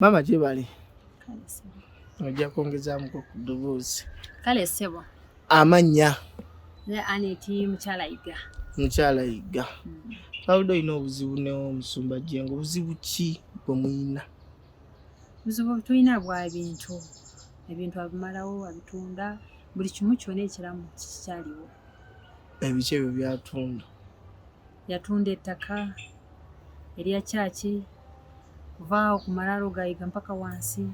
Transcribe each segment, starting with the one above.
Maama gyebale, ojja kwongezaamuko ku ddoboozi. Kale ssebo. Amannya? Nze Aneti Mukyala Yiga. Mukyala Yiga. Twaludde olina obuzibu n'omusumba Jjengo, buzibu ki bwe muyina? Buzibu tulina bwa bintu, ebintu abimalawo, abitunda, buli kimu kyonna ekiramu kikyaliwo. Ebiki ebyo by'atunda? Yatunda ettaka erya kyaki kuva awo ku malaalo ga Yiga mpaka wansi.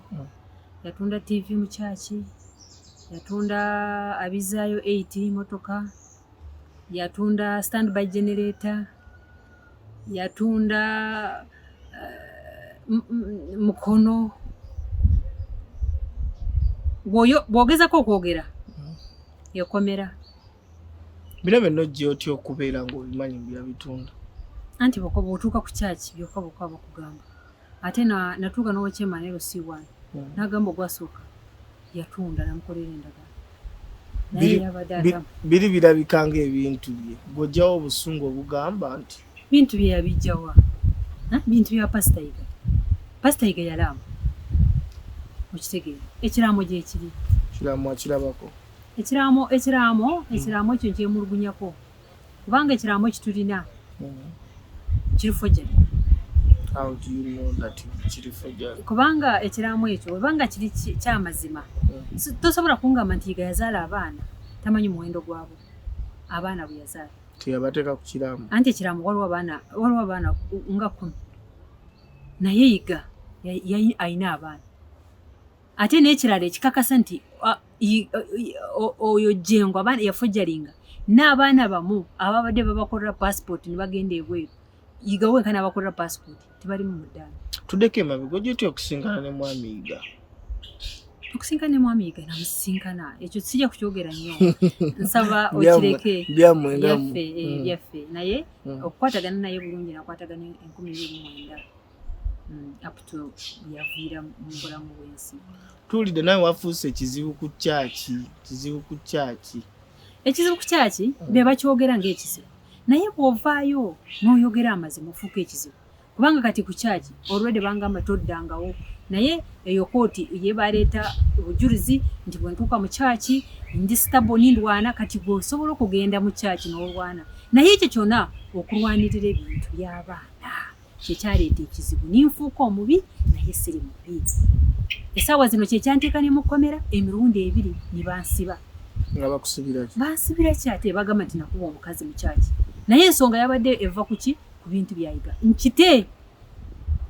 Yatunda TV mu kyaki, yatunda abizaayo 8 motoka, yatunda standby generator, yatunda mukono. Bw'ogezako okwogera yekomera. Bino byonna ojja otya okubeera ng'obimanyi mbu yabitunda? Anti bw'otuuka ku kyaki byokka bokka bakugamba. Ate natuuka n'owekyema ne LC1 n'agamba ogwasooka yatunda namukolera endagaano. Naye yabadde agamba. Biri birabika ng'ebintu bye. Bw'oggyawo obusungu obugamba nti bintu bye yabijjawa. Bintu bya Pasita Yiga. Pasita Yiga yalaama. Okitegeera. Ekiraamo gye kiri. Ekiraamo akirabako. Ekiraamo ekiraamo ekiraamo ekyo nkyemulugunyako. Kubanga ekiraamo kitulina kiri forgery. How do you know that kiri forgery? Kubanga ekiraamo ekyo bwebanga kiri kyamazima, tosobola kungamba nti Yiga yazaala abaana tamanyi muwendo gwabo abaana bwe yazaala. Teyabateeka ku kiraamo. Anti ekiraamo waliwo abaana nga 10 naye Yiga alina abaana. Ate n'ekirala ekikakasa nti oyo Jjengo abaana yafojalinga n'abaana bamu ababadde babakolera passport ne bagenda ebweru. Yiga weka n'abakolera passport tebalimu mu ddaala. Tuddeko emabega, ojja otya okusinkana ne Mwami Yiga? Okusinkana ne Mwami Yiga namusisinkana, ekyo sijja kukyogera nnyo. Nsaba okireke. Byammwe nga byaffe, byaffe. Naye okukwatagana naye bulungi nakwatagana 2009 up to yaviira mu bulamu bw'ensi. Tuwulidde nawe wafuuse ekizibu ku kyaki, kizibu ku kyaki. Ekizibu ku kyaki be bakyogera ng'ekizibu. Naye bw'ovaayo n'oyogera amazima ofuuka ekizibu. Kubanga kati ku kyaki already bangamba toddangawo. Naye eyo kooti ye baleeta obujulizi nti bwe ntuuka mu kyaki ndi stubborn ndwana, kati gwe osobola okugenda mu kyaki n'olwana. Naye ekyo kyonna okulwanirira ebintu by'abaana kyekyaleeta ekizibu. Ninfuuka omubi naye siri mubi. Essaawa zino kyekyanteeka ne mu kkomera emirundi 2 ne bansiba. Nga bakusibira ki? Bansibira ki ate bagamba nti nakuba omukazi mu kyaki. Naye ensonga yabadde eva ku ki? Ku bintu byayiga. Nkite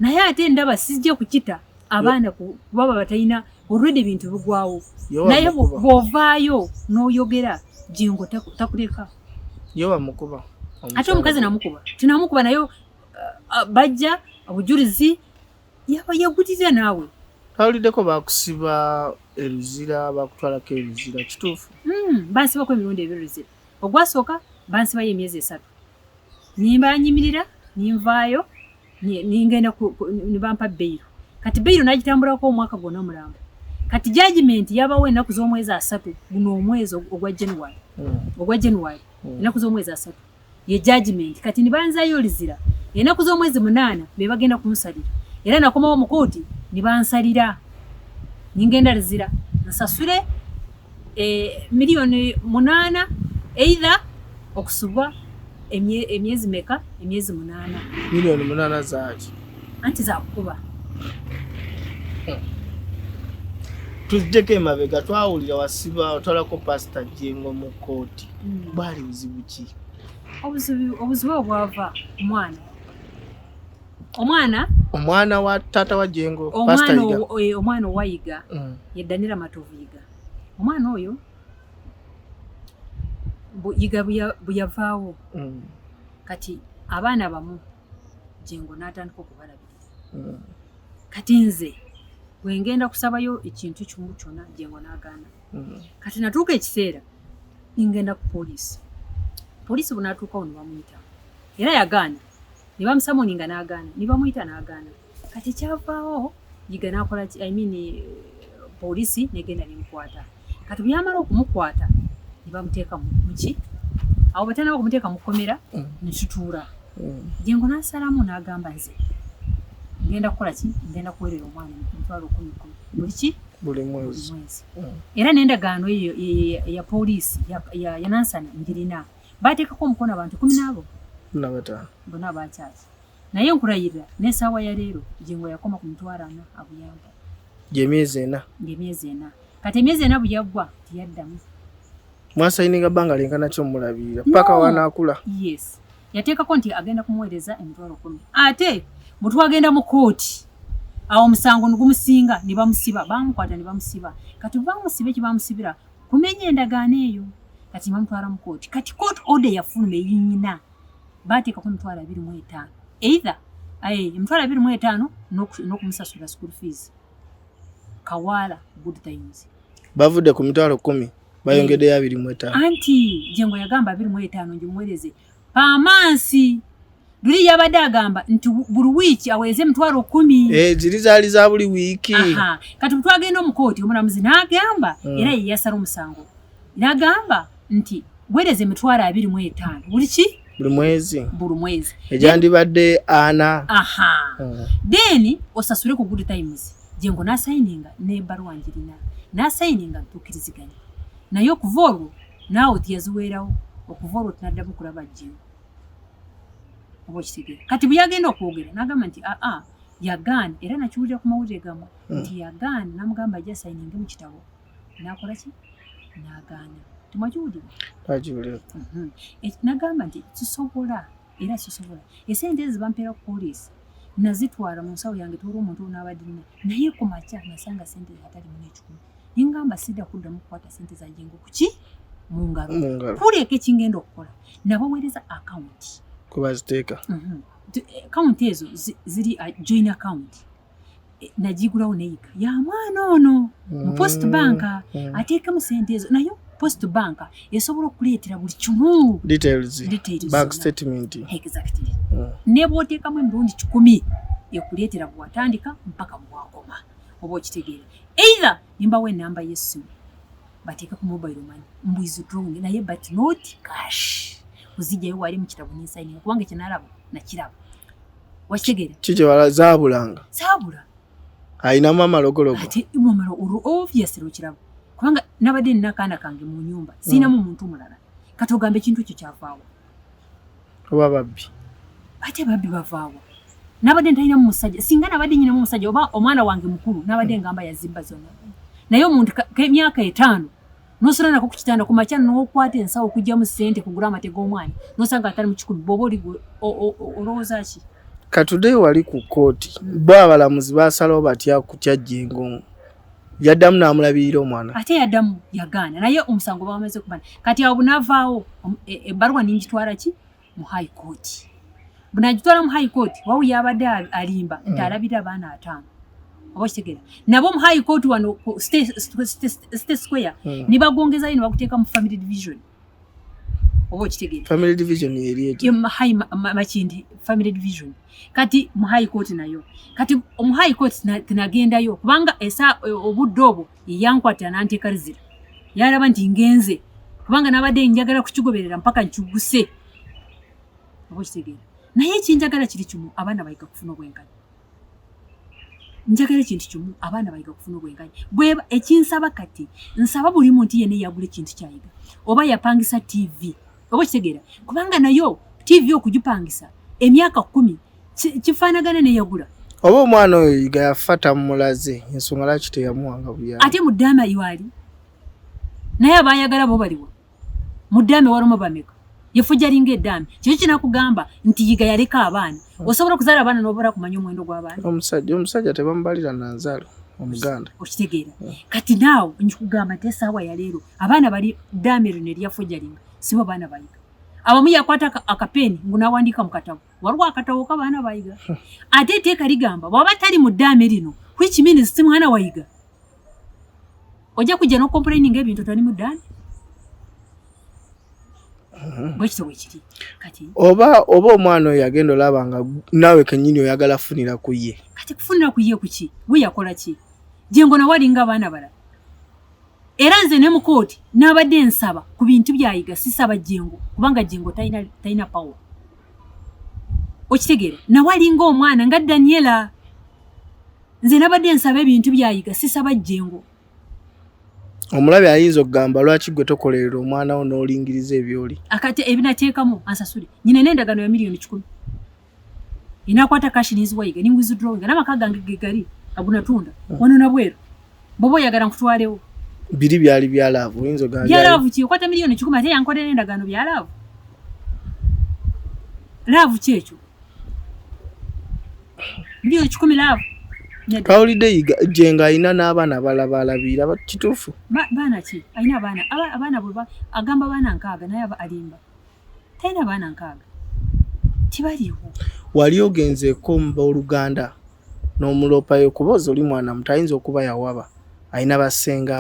naye ate ndaba sijja kukita abaana kubaba batalina already ebintu bigwawo. Naye bw'ovaayo n'oyogera Jjengo takuleka. Ye wamukuba. Ate omukazi namukuba. Tinamukuba naye bajja obujulizi yagulirira naawe. Twawuliddeko bakusiba eruzira, bakutwalako eruzira, kituufu? Bansibako emirundi 2 Luzira. Ogwasooka bansibayo emyezi 3. Nimba nyimirira, ninvaayo, ningenda ne bampa bail. Kati bail nagitambulako omwaka gwonna mulamba. Kati judgment yabawo ennaku z'omwezi 3 guno omwezi ogwa January. Ogwa January, ennaku z'omwezi 3. Ye judgment. Kati nibanzayo Luzira. Ennaku z'omwezi 8 be bagenda kunsalira. Era nakomawo mu kooti ne bansalira. Ningenda Luzira nsasule miliyoni 8 either okusubwa emyezi meka? Emyezi 8. Miliyoni 8 zaaki? Anti za kukuba. Tujjeko emabega, twawulira wasiba otwalako Pasita Jjengo mu kkooti. Bwali buzibu ki? Obuzibu obwava omwana. Omwana? Omwana wa taata wa Jjengo, Pasita Yiga. Omwana owa Yiga. Ye Daniela Matovu Yiga. Omwana oyo Yiga bwe yavaawo. Kati abaana bamu Jjengo n'atandika okubalabirira. Kati nze bwe ngenda kusabayo ekintu kimu kyonna Jjengo n'agaana. Kati natuuka ekiseera ngenda ku poliisi. Poliisi bwe n'atuukawo ne bamuyita. Era yagaana. Ne bamusamoninga n'agaana. Ne bamuyita n'agaana. Kati kyavaawo Yiga n'akola ki? I mean poliisi n'egenda n'emukwata. Kati bwe yamala okumukwata ne bamuteeka mu ki? Awo batandika okumuteeka mu kkomera ne tutuula. Jjengo n'asalamu n'agamba nze Ngenda kukola ki? Ngenda kuweerera omwana 100,000 buli ki? Buli mwezi. Era n'endagaano eyo ya poliisi ya Nansana ngirina. Baateekako omukono abantu 15 bonna abakyaki. Naye nkulayirira n'essaawa ya leero Jjengo yakoma ku 40,000 abuyamba. Gy'emyezi 4. Ng'emyezi 4. Kati emyezi 4 bwe yaggwa teyaddamu. Mwasayininga bbanga lyenkana ki omulabirira paka wanaakula? Yes. Yateekako nti agenda kumuweereza 10,000. Ate bwe twagenda mu kkooti awo omusango ne gumusinga ne bamusiba, baamukwata ne bamusiba. Kati bwe bamusiba ekibamusibira kumenya endagaano eyo. Kati ne bamutwala mu kkooti. Kati court order yafuluma ey'nnyina baateekako 25,000. Either 25,000 n'okumusasula school fees. Kawaala good times. Bavudde ku 10,000 bayongeddeyo 25. Anti Jjengo yagamba 25 ngimuweereze pamansi. Luli yabadde agamba nti buli wiiki aweereze 10,000. Ziri zaali za buli wiiki. Kati twagenda mu kkooti omulamuzi n'agamba era ye yasala omusango. N'agamba nti weereza 25,000 buli ki? Buli mwezi. Buli mwezi. Egyandibadde 4. Then osasule ku good times. Jjengo n'asayininga n'ebbaluwa ngirina. N'asayininga ntuukiriziganya. Naye okuva olwo naawe teyaziweerawo. Okuva olwo tunaddamu kulaba Jjengo. Oba okitegeera. Kati bwe yagenda okwogera n'agamba nti aa yagaana era nakiwulira ku mawulire gammwe nti yagaana n'amugamba ajja asayininge mu kitabo. N'akola ki? N'agaana. Temwakiwulira? Twakiwulira. N'agamba nti sisobola era sisobola. Essente ezo bampeera ku poliisi nazitwala mu nsawo yange tuwula omuntu n'abadde nina naye ku makya nasanga ssente atalimu n'ekikumi. Ningamba sidda kuddamu kukwata ssente za Jjengo ku ki? Mu ngalo. Kuleka ekingenda okukola. Nabaweereza akawunti. Kwe baziteeka. Akawunti ezo ziri join account. Nagigulawo neyiga ya mwana ono mu Post Bank ateekemu ssente ezo naye Post Bank esobola okuleetera buli kimu. Details. Bank statement. Exactly. Ne bw'oteekamu emirundi 100 ekuleetera bw'atandika mpaka bw'akoma. Oba okitegeera. Either nimbawa enamba y'essimu bateeke ku mobile money mbu is drawing naye but not cash. Kuzijjayo wali mu kitabo n'ensayininga kubanga kye nalaba nakiraba. Wakitegeera? Kiki wala zaabulanga? Zaabula. Ayinamu amalogologo. Ate amalo obviously okiraba. Kubanga nabadde nina akaana kange mu nnyumba sirinamu muntu mulala. Kati ogamba ekintu ekyo kyavaawa. Oba babbi. Ate babbi bavaawa. Nabadde ntalinamu musajja. Singa nabadde nnyinamu omusajja oba omwana wange mukulu nabadde ngamba yazibba zonna. Naye omuntu emyaka 5 n'osula nako ku kitanda ku makya n'okwata ensawo okuggyamu ssente kugula amate g'omwana n'osanga atali mu 100 bw'oba oli olowooza ki? Katuddeyo wali ku kkooti bo abalamuzi baasalawo batya kutya Jjengo? Yaddamu n'amulabirira omwana. Ate yaddamu yagaana naye omusango bamaze kubana. Kati awo bunaavaawo ebbaluwa ningitwala ki? Mu high court. Bunagitwala mu high court wawu yabadde alimba nti alabirira abaana 5. Oba okitegeera. Nabo mu high court wano ku State Square ne bagongezayo ne baguteeka mu family division. Oba okitegeera. Family division eri eti? High Makindi family division. Kati mu high court nayo. Kati mu high court tinagendayo kubanga esa obudde obwo yankwatira n'anteeka luzira. Yalaba nti ngenze kubanga nabadde njagala kukigoberera mpaka nkiguse. Oba okitegeera. Naye ekinjagala kiri kimu, abaana bayiga kufuna obwenkanya. Njagala ekintu kimu, abaana bayiga kufuna obwenkanya. Bwe ekinsaba kati, nsaba buli muntu yenna eyagula ekintu kyayiga oba yapangisa TV. Oba okitegeera. Kubanga nayo TV okugipangisa emyaka 10 kifaanagana n'eyagula. Oba omwana oyo Yiga yafa tamulaze ensonga lwaki teyamuwanga buyambi. Ate mu ddaame ywali. Naye abaayagala bo baliwa. Mu ddaame walimu bameka. Yefujja linga eddaame. Kino kinakugamba nti Yiga yaleka abaana. Osobola okuzaala abaana n'obula kumanya omuwendo gw'abaana. Omusajja tebamubalira na nzaalo Omuganda. Okitegeera. Kati naawe nkikugamba nti essaawa ya leero abaana bali ddaame lino eryafujja linga si bo baana bayiga. Abamu yakwata akapeeni ngu n'awandiika mu katabo. Waliwo akatabo k'abaana bayiga. Ate etteeka ligamba bw'aba tali mu ddaame lino which means si mwana wayiga. Ojja kujja n'ocomplaininga ebintu tali mu ddaame. Bwe kityo bwe kiri. Kati oba omwana oyo yagenda olaba nga naawe kennyini oyagala kufunira ku ye. Kati kufunira ku ye ku ki? We yakola ki? Jjengo nawe alinga abaana balala. Era nze ne mu kkooti n'abadde nsaba ku bintu byayiga sisaba Jjengo kubanga Jjengo talina power. Okitegeera? Nawe alinga omwana nga Daniela. Nze nabadde nsaba ebintu byayiga, sisaba Jjengo. Omulabi ayinza okugamba lwaki gwe tokolerera omwana wo n'olingiriza ebyoli. Akati ebinateekamu ansasule. Nyina n'endagaano ya 100,000,000 inakwata cash ninziwayiga ninwithdrawinga n'amaka gange ge gali agunatunda wano nabweru bwoba oyagala nkutwalewo. Biri byali bya love, oyinza ogamba bya love ki? Okwata 100,000,000 ate yankolera endagaano bya love. Love ki ekyo? 100,000,000 love. Twawulidde Jengo alina n'abaana abalala balabiira, kituufu? Baana ki? Alina abaana abaana bwe agamba baana 6 naye aba alimba. Talina baana 6. Tibaliiwo. Wali ogenzeeko mu booluganda n'omulopayo kuba ozo oli mwana muto ayinza okuba yawaba alina bassenga.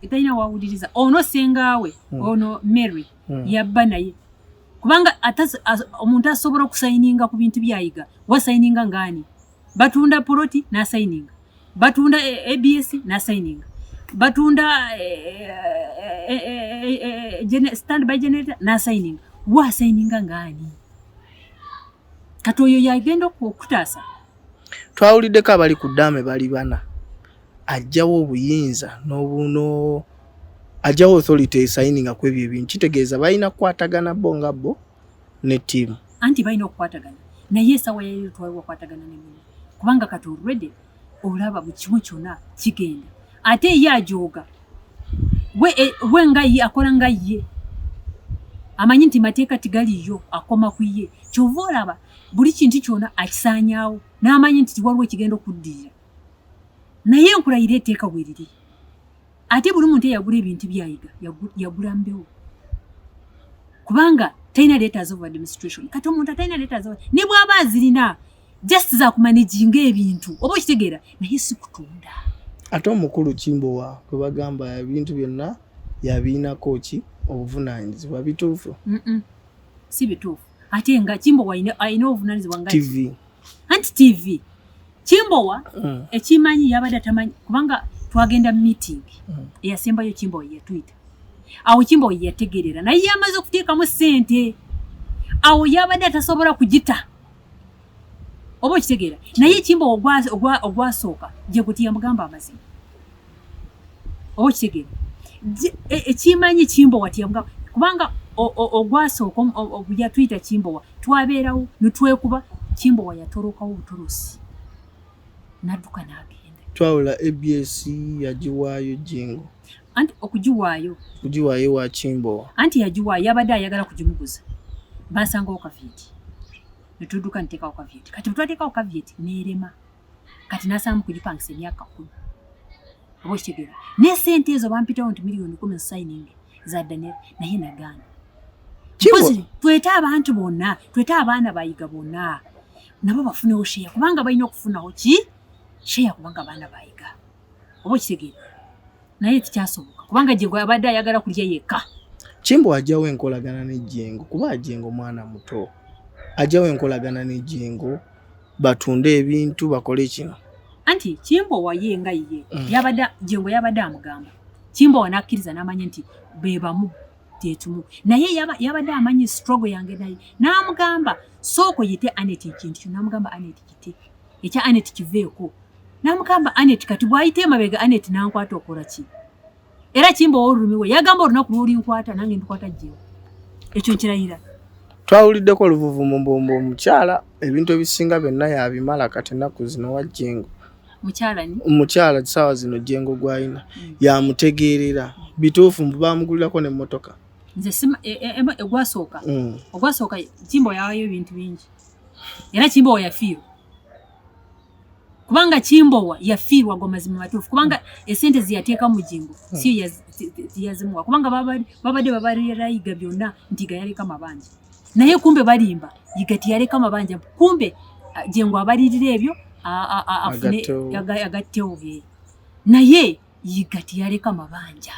Talina wawuliriza. Ono ssengaawe ono Mary yabba naye. Kubanga omuntu asobola okusayininga ku bintu byayiga, wasayininga ng'ani? Batunda poloti n'asayininga, batunda ABS n'asayininga, batunda standby generator n'asayininga, wasayininga ng'ani? Kati oyo yagenda okutaasa. Twawuliddeko abali ku ddaame bali bana, ajjawo obuyinza n'obuno, ajjawo authority esayininga ku ebyo ebintu, kitegeeza balina kukwatagana bo nga bo ne ttiimu. Anti balina okukwatagana naye essaawa yali twaliwo okukwatagana ne munne, kubanga kati already olaba buli kimu kyonna kigenda, ate ye ajooga we nga ye akola nga ye amanyi nti mateeka tigaliyo, akoma ku ye. Kyova olaba buli kintu kyonna akisaanyaawo n'amanyi nti tiwaliwo ekigenda okuddirira, naye nkulayira etteeka bwe riri. Ate buli muntu eyagula ebintu byayiga yagula mbewo, kubanga talina letters of administration. Kati omuntu atalina letters of ne bw'aba azirina just za kumanaginga ebintu oba okitegeera, naye si kutunda. Ate omukulu Kimbowa gwe bagamba ebintu byonna yabiinako ki obuvunaanyizibwa, bituufu? Si bituufu. Ate nga Kimbowa alina obuvunaanyizibwa nga TV. Anti TV Kimbowa ekimanyi yabadde atamanyi, kubanga twagenda meeting eyasembayo Kimbowa yatuyita. Awo Kimbowa yategeerera naye yamaze okuteekamu ssente, awo yabadde atasobola kugita oba okitegeera. Naye Kimbowa ogwasooka Jengo teyamugamba amazima oba okitegeera. Ekimanyi Kimbowa teyamugamba, kubanga ogwasooka yatuyita Kimbowa twabeerawo ne twekuba, Kimbowa yatolokawo obutolosi n'adduka n'agenda. Twawula ABS yagiwaayo Jengo. Anti okugiwaayo. Kugiwaayo wa Kimbowa. Anti yagiwaayo yabadde ayagala kugimuguza. Basangawo caveat. Ne tudduka ne tuteekawo caveat. Kati bwe twateekawo caveat n'erema. Kati n'asalamu kugipangisa emyaka 10. Oba okitegeera. Ne ssente ezo bampitawo nti 10,000,000 signing za Daniel naye nagaana. Mpozi twete abantu bonna, twete abaana bayiga bonna nabo bafunewo share, kubanga balina okufunawo ki share, kubanga abaana bayiga oba okitegeera. Naye tekyasoboka kubanga Jengo abadde ayagala kulya yekka. Kimbowa ajjawo enkolagana ne Jengo, kuba Jengo mwana muto, ajjawo enkolagana ne Jengo batunde ebintu bakole kino. Anti Kimbowa ye nga ye yabadde Jengo yabadde amugamba Kimbowa n'akkiriza n'amanya nti be bamu tetumu, naye yabadde amanyi struggle yange naye n'amugamba sooka oyite Anet ekintu kyo, n'amugamba Anet kite ekya Anet kiveeko, n'amugamba Anet kati bw'ayita emabega Anet n'ankwata okola ki? Era Kimbowa olulimi we yagamba olunaku lw'olinkwata nange ndikwata Jengo, ekyo nkirayira. Twawuliddeko oluvuvumu mbombo omukyala ebintu ebisinga byonna yabimala kati ennaku zino wa Jengo. Mukyala ni? Omukyala ssaawa zino Jengo gw'alina yamutegeerera bituufu mbu baamugulirako n'emmotoka. Nze sima ogwasooka ogwasooka Kimbowa yawayo ebintu bingi, era Kimbowa yafiirwa, kubanga Kimbowa yafiirwa go mazima matuufu, kubanga esente ze yateeka mu Jengo si yazimuwa, kubanga babadde babalira Yiga byonna nti Yiga yaleka mabanja, naye kumbe balimba, Yiga teyaleka mabanja, kumbe Jengo abalirira ebyo afune agattewo, naye Yiga teyaleka mabanja.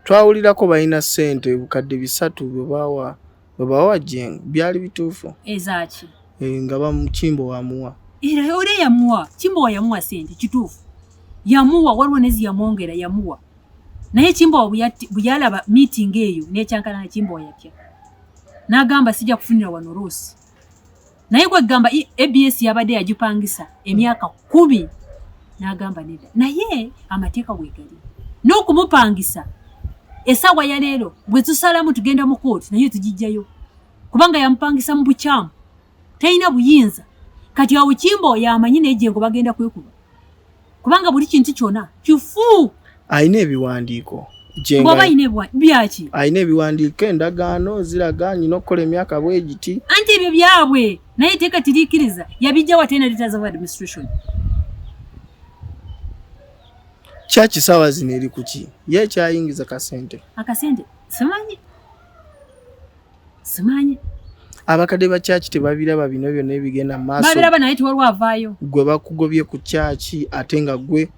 Twawulirako balina ssente 300,000 bwe bawa Jengo, byali bituufu? Ezaaki? Nga Kimbowa amuwa. Era oli yamuwa, Kimbowa yamuwa ssente kituufu, yamuwa, waliwo nezi yamwongera yamuwa, naye Kimbowa bwe yalaba meeting eyo n'ekyankalana Kimbowa yatya n'agamba sijja kufunira wano loss. Naye kwegamba ABS yabadde yagipangisa emyaka 10. N'agamba nedda, naye amateeka weegali n'okumupangisa. Essaawa ya leero bwe tusalamu tugenda mu kooti, naye tugijjayo kubanga yamupangisa mu bukyamu, talina buyinza. Kati awo Kimbo yamanyi, naye Jengo bagenda kwekuba kubanga buli kintu kyonna kifu. Alina ebiwandiiko? Bw'oba alina byaki? Alina ebiwandiiko, endagaano ziraga nyina okukola emyaka bwegiti. Anti ebyo byabwe, naye etteeka tiriikiriza. Yabijjawo ate na letters of administration. Kyaki saawa zino eri kuki? Ye kyayingiza kasente? Akasente simanyi, simanyi. Abakadde ba kyaki tebabiraba bino byonna ebigenda mu maaso? Babiraba, naye tiwaliwo avaayo. Gwe bakugobye ku kyaki, ate nga gwe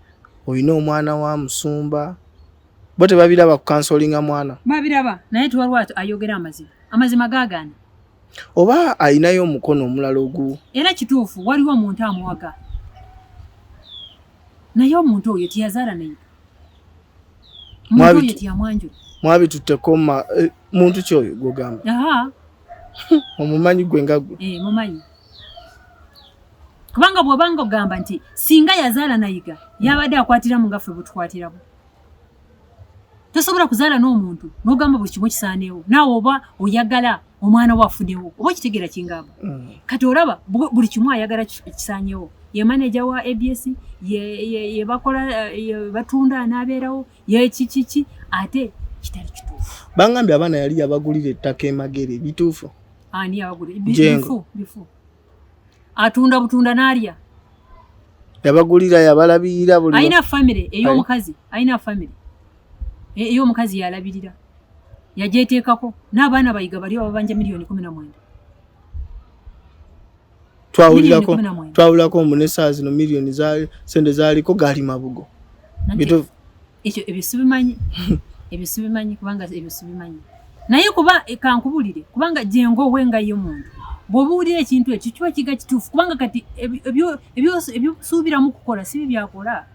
olina omwana wa musumba, bo tebabiraba ku counsellinga mwana? Babiraba, naye tiwaliwo ayogera amazima. Amazima gaagaana. Oba alinayo omukono omulala ogu? Era kituufu, waliwo omuntu amuwaga, naye omuntu oyo tiyazaala nayiga, omuntu oyo tiyamwanjula. Mwabitutteko muntu ki oyo gwogamba? Omumanyi gwe nga gwe? Eh, mumanyi, kubanga bw'obanga ogamba nti singa yazaala nayiga, yabadde akwatiramu nga ffe butukwatiramu. Tosobola kuzaala n'omuntu n'ogamba buli kimu kisaaneewo, naawe oba oyagala omwana wo afunewo, oba okitegeera kingamba. Kati olaba buli kimu ayagala kisaanyewo. Ye manager wa ABS, ye bakola, ye batunda, anaabeerawo ye kikiki, ate kitali kituufu. Bangambye abaana yali yabagulira ettaka emagere, bituufu? Ani yabagulira? Jengo. Bifu, bifu. Atunda butunda n'alya. Yabagulira, yabalabirira buli Alina famire ey'omukazi, alina famire ey'omukazi yalabirira, yagyeteekako n'abaana bayiga bali ababanja miliyoni 19. Twawulirako Miliyoni 19. Twawulirako mbu n'essaawa zino miliyoni sente zaaliko gaali mabugo. Nanti Bituufu? Ekyo ebyo sibimanyi, ebyo sibimanyi, kubanga ebyo sibimanyi. Naye kuba kankubulire, kubanga Jengo we nga ye muntu, bw'oba owulira ekintu ekyo kiba kiga kituufu, kubanga kati ebyosuubiramu kukola sibi byakola.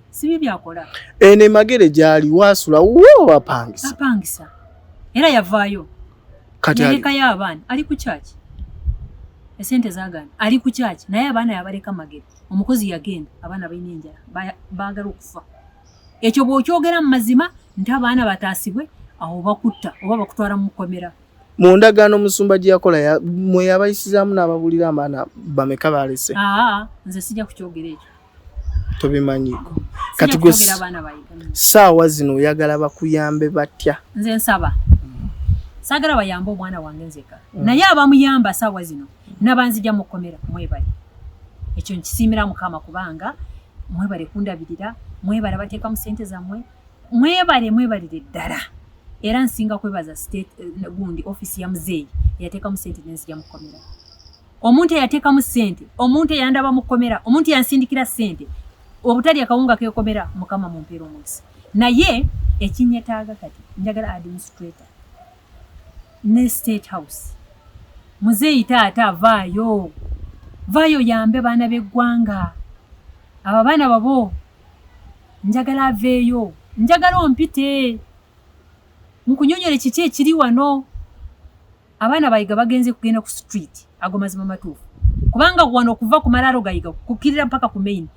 Sibi byakola. Eno emagere gyali waasula wo bapangisa? Apangisa, era yavaayo. Kati ali yalekayo abaana, ali ku kyaki, esente zagaana, ali ku kyaki, naye abaana yabaleka Magere. Omukozi yagenda, abaana balina enjala, baagala okufa. Ekyo bw'okyogera mu mazima nti abaana bataasibwe, awo bakutta oba bakutwala mu mukomera. Mu ndagaano musumba gye yakola mwe yabayisizaamu n'ababulira abaana bameka balese? Aa, nze sijja kukyogera ekyo. Tobimanyiiko? Sijja Kati gwe kukyogera abaana bayiga. Saawa zino oyagala bakuyambe batya? Nze nsaba, saagala bayambe omwana wange nzeka, naye abamuyamba saawa zino nabanzija mu kkomera, mwebale. Ekyo nkisiimira Mukama, kubanga mwebale kundabirira, mwebale abateekamu sente zammwe, mwebale, mwebalire ddala. Era nsinga kwebaza state gundi office ya muzeeyi eyateekamu sente nenzija mu kkomera, omuntu eyateekamu sente, omuntu eyandaba mu kkomera, omuntu eyansindikira sente obutalya akawunga kekomera. Mukama mumpeera omukisa. Naye ekinyetaaga kati, njagala administrator ne State House. Muzeeyi taata, vaayo, vaayo oyambe baana b'eggwanga abo, abaana babo. Njagala aveeyo, njagala ompite nkunyonyole kiki ekiri wano. Abaana bayiga bagenze kugenda ku street, ago mazima matuufu, kubanga wano okuva ku malaalo gayiga kukkirira mpaka ku main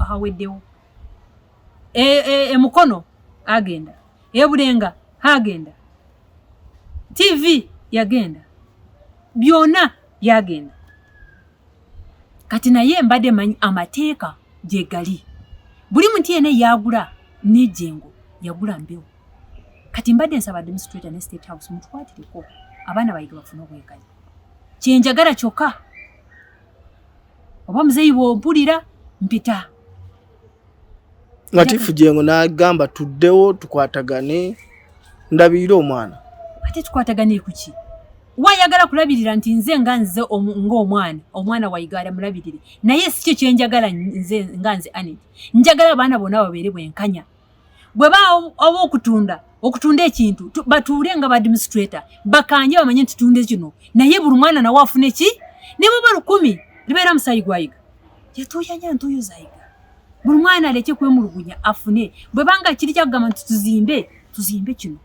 haweddewo. Emukono agenda, ebulenga agenda, TV yagenda, byonna byagenda. Kati naye mbadde manyi amateeka gye gali, buli muntu yenna yagula nejengo yagula mbewo. Kati mbadde nsaba administrator ne State House mutukwatireko, abaana bayiga bafune obwenkanya. Kyenjagala kyokka, oba muzeeyi bw'ompulira, mpita. Nga tifu Jengo n'agamba tuddewo tukwatagane, ndabirire omwana. Ate tukwatagane kuki? Wayagala kulabirira nti nze nga nze ng'omwana, omwana wayigaala mulabirire, naye si kyo kyenjagala. Nze nga nze Anet, njagala abaana bonna babeere bwenkanya. Bwe oba okutunda ekintu, batuule nga ba administrator bakanje, bamanye nti tunde kino, naye buli mwana nawe afune ki, ne bweba 1000 libeera musayi gwayiga yatuuyanya ntuuyo zayiga. Buli mwana aleke kwemulugunya, afune. Bwe banga kiri kyakugamba nti tuzimbe, tuzimbe kino.